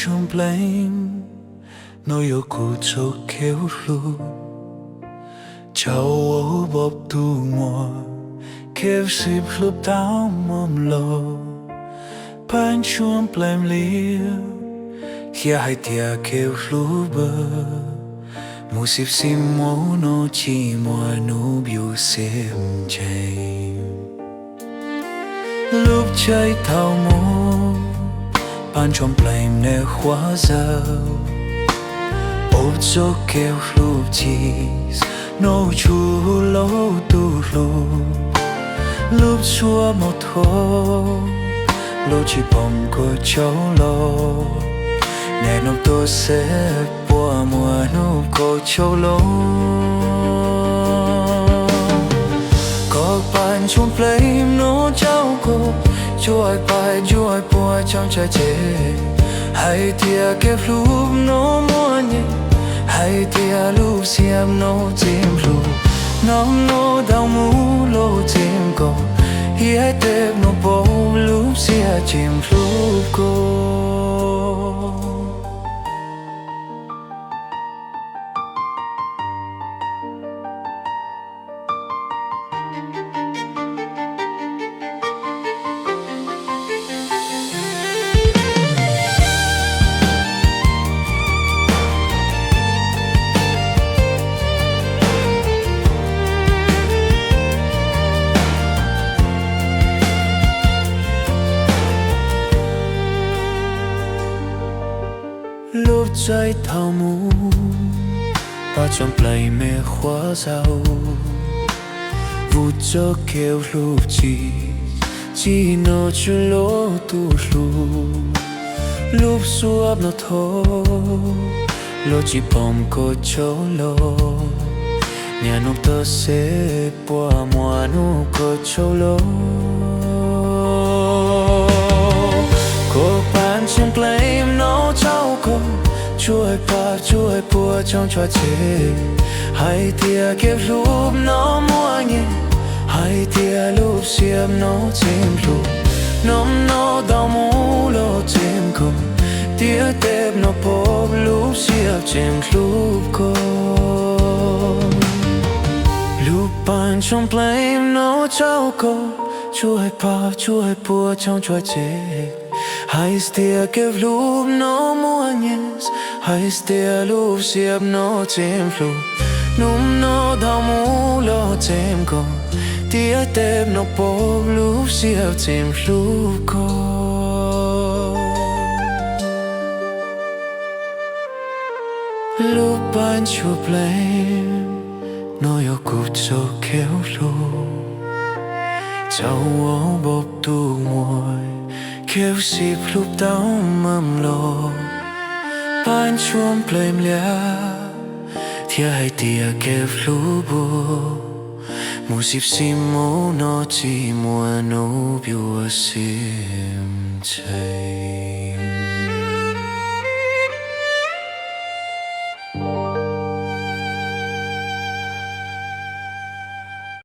Tshuaj npleem, no yog kuv txoj kev hlub, tsaus vau npog tus muag, kev sib hlub tau mam los, pab tshuaj npleem liab, thiab hais tias kev hlub npawg, mus xib xib mus no tsis muaj hnub yuav xiam ntseeg. Lub tsaib thaum mus, pab tshuaj npleem neb huab zaug, ua txoj kev hlub tsis, no tsuas lauj tus hlub, lub xuab mob thoob, lub tsis pom koj tsaug los, neb nub tuaj xeb puas muaj hnub koj tsaug los. Koj pab tshuaj npleem no tsaug koj, tsuas pab tsuas puas tsaug ntshai tseg, hais tias kev hlub no muaj nyiaj, hais tias lub siab no txim hlub, no no tau mus los txim koj, thiab tej no pom lub siab txim hlub koj. Lub tsaib thaum mus, pab tshuaj npleem neb huab zaug, ua txoj kev hlub tsis, tsis no tsuas lauj tus hlub, lub xuab mob thoob, lub tsis pom koj tsaug los, neb nub tuaj xeb puas muaj hnub koj tsaug los. Koj pab tshuaj npleem no tsaug koj, tsuas pab tsuas puas tsaug ntshai tseg, hais tias kev hlub no muaj nyiaj, hais tias lub siab no txim hlub, no no tau mus los txim koj, thiab tej no pom lub siab txim hlub koj. Lub pab tshuaj npleem no tsaug koj, tsuas pab tsuas puas tsaug ntshai tseg, hais tias kev hlub no muaj nyiaj, hais tias lub siab no txim hlub, no no tau mus los txim koj, thiab tej no pom lub siab txim hlub koj. Lub pab tshuaj npleem, no yog kuv txoj kev hlub, tsaus vau npog tus muag, kev sib hlub tau mam los, pab tshuaj npleem liab, thiab hais tias kev hlub npawg, mus xib xib mus no tsis muaj hnub yuav xiam ntseeg.